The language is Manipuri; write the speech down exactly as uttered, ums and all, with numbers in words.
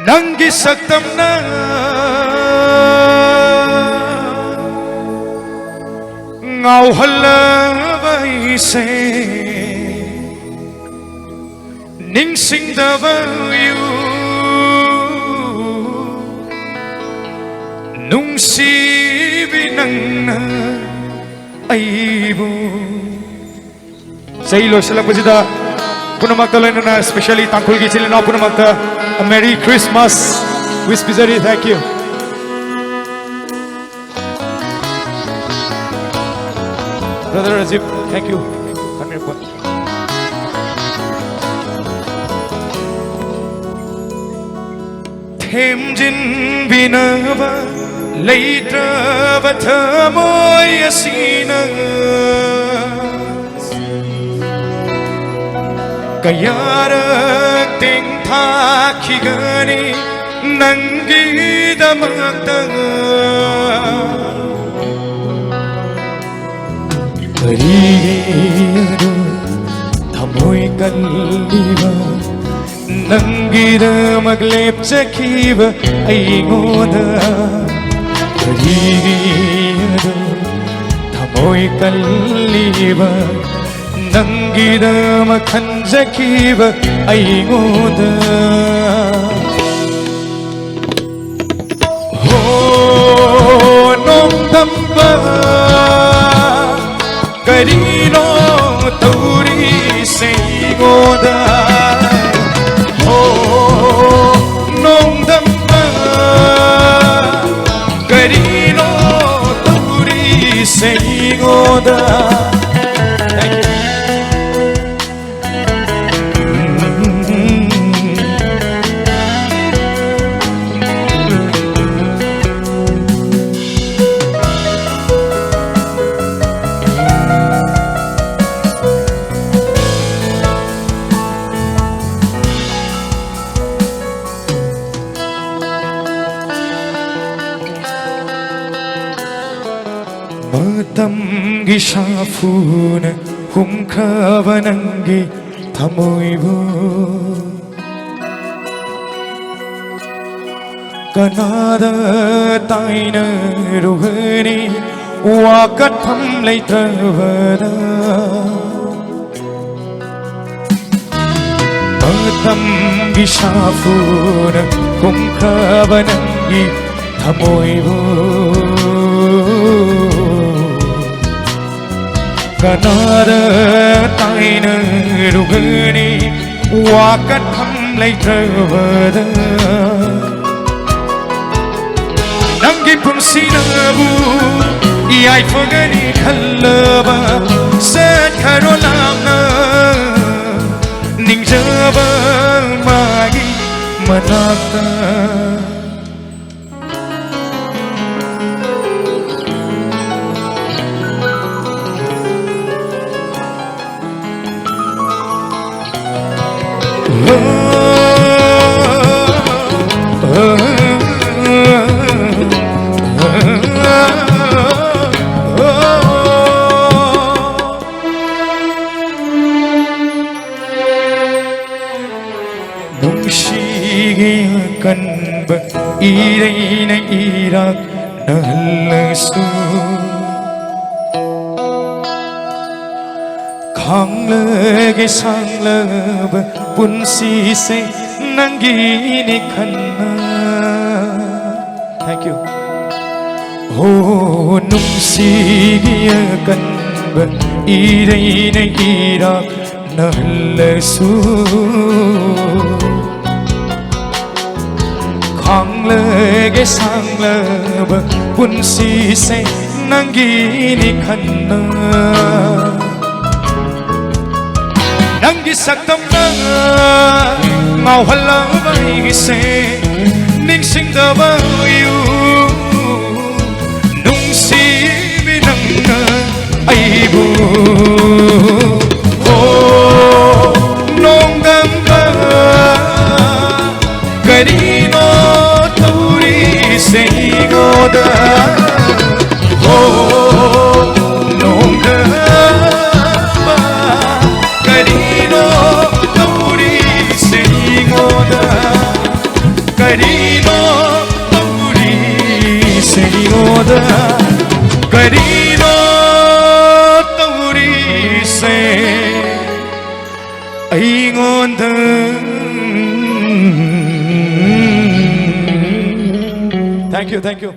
ꯅꯪꯒꯤ ꯁꯛꯇꯝꯅ ꯉꯥꯎꯍꯜꯂꯕ ꯑꯩꯁꯦ, ꯅꯤꯡꯁꯤꯡꯗꯕ ꯌꯨ, ꯅꯨꯡꯁꯤꯕꯤ ꯅꯪꯅ ꯑꯩꯕꯨ꯫ ꯆꯍꯤ ꯂꯣꯏꯁꯤꯜꯂꯛꯄꯁꯤꯗ ꯄꯨꯝꯅꯃꯛꯇ ꯂꯣꯏꯅꯅ, especially ꯇꯥꯡꯈꯨꯜꯒꯤ ꯏꯆꯤꯜ ꯏꯅꯥꯎ ꯄꯨꯝꯅꯃꯛꯇ, a Merry Christmas wish ꯄꯤꯖꯔꯤ꯫ Thank you꯫ Brother Rajiv, thank you꯫ ꯊꯦꯝꯖꯤꯟꯕꯤꯅꯕ ꯂꯩꯇ꯭ꯔꯕ ꯊꯃꯣꯏ ꯑꯁꯤꯅ ꯀꯌꯥꯔꯛ ꯇꯦꯡꯊꯥꯈꯤꯒꯅꯤ ꯅꯪꯒꯤꯗꯃꯛꯇ꯫ ꯀꯔꯤꯒꯤꯅꯣ ꯊꯃꯣꯏ ꯀꯜꯂꯤꯕ ꯅꯪꯒꯤꯗꯃꯛ ꯂꯦꯞꯆꯈꯤꯕ ꯑꯩꯉꯣꯟꯗ? ꯀꯔꯤꯒꯤꯅꯣ ꯊꯃꯣꯏ ꯀꯜꯂꯤꯕ ꯅꯪꯒꯤꯗꯃꯛ ꯈꯟꯖꯈꯤꯕ ꯑꯩꯉꯣꯟꯗ? ꯍꯣ ꯅꯣꯡꯗꯝꯕ, ꯀꯔꯤꯅꯣ ꯇꯧꯔꯤꯁꯦ ꯑꯩꯉꯣꯟꯗ? ꯍꯣ ꯅꯣꯡꯗꯝꯕ, ꯀꯔꯤꯅꯣ ꯇꯧꯔꯤꯁꯦ ꯑꯩꯉꯣꯟꯗ? ꯃꯇꯝꯒꯤ ꯁꯥꯐꯨꯅ ꯍꯨꯝꯈ꯭ꯔꯕ ꯅꯪꯒꯤ ꯊꯃꯣꯏꯕꯨ ꯀꯅꯥꯗ ꯇꯥꯏꯅꯔꯨꯒꯅꯤ ꯋꯥꯀꯠꯐꯝ ꯂꯩꯇ꯭ꯔꯕꯗ? ꯃꯇꯝꯒꯤ ꯁꯥꯐꯨꯅ ꯀꯨꯝꯈ꯭ꯔꯕ ꯅꯪꯒꯤ ꯊꯃꯣꯏꯕꯨ ꯀꯅꯥꯗ ꯇꯥꯏꯅꯔꯨꯒꯅꯤ ꯋꯥꯀꯠꯐꯝ ꯂꯩꯇ꯭ꯔꯕꯗ? ꯅꯪꯒꯤ ꯄꯨꯟꯁꯤꯅꯕꯨ ꯌꯥꯏꯐꯒꯅꯤ ꯈꯜꯂꯕ ꯆꯠꯈ꯭ꯔꯣ ꯂꯥꯞꯅ ꯅꯤꯡꯖꯕ ꯃꯥꯒꯤ ꯃꯅꯥꯛꯇ꯫ ꯅꯨꯡꯁꯤꯒꯤ ꯑꯀꯟꯕ ꯏꯔꯩꯅ ꯏꯔꯥꯛꯅꯍꯜꯂꯁꯨ, ꯈꯥꯡꯂꯒꯦ ꯁꯥꯡꯂꯕ ꯄꯨꯟꯁꯤꯁꯦ ꯅꯪꯒꯤꯅꯤ ꯈꯟꯅ꯫ Thank you. ꯍꯣ, ꯅꯨꯡꯁꯤꯒꯤ ꯑꯀꯟꯕ ꯏꯔꯩꯅ ꯏꯔꯥꯛ ꯅꯍꯜꯂꯁꯨ, ꯈꯥꯡꯂꯒꯦ ꯁꯥꯡꯂꯕ ꯄꯨꯟꯁꯤꯁꯦ ꯅꯪꯒꯤꯅꯤ ꯈꯟꯅ꯫ ꯅꯪꯒꯤ ꯁꯛꯇꯝꯅ ꯉꯥꯎꯍꯜꯂꯕ ꯑꯩꯒꯤꯁꯦ ꯅꯤꯡꯁꯤꯡꯗꯕ ꯑꯣꯏꯌꯨ꯫ ꯅꯨꯡꯁꯤꯕꯤ ꯅꯪꯅ ꯑꯩꯕꯨ꯫ ꯍꯣ, ꯅꯣꯡꯗꯝꯕ, ꯀꯔꯤꯅꯣ ꯇꯧꯔꯤꯁꯦ ꯑꯩꯉꯣꯟꯗ? ꯍꯣ, ꯅꯣꯡꯗꯝꯕ, ꯀꯔꯤꯅꯣ ꯇꯧꯔꯤꯁꯦ ꯑꯩꯉꯣꯟꯗ? ꯀꯔꯤꯅꯣ ꯀꯔꯤꯅꯣ ꯇꯧꯔꯤꯁꯦ ꯑꯩꯉꯣꯟꯗ? Thank you, thank you.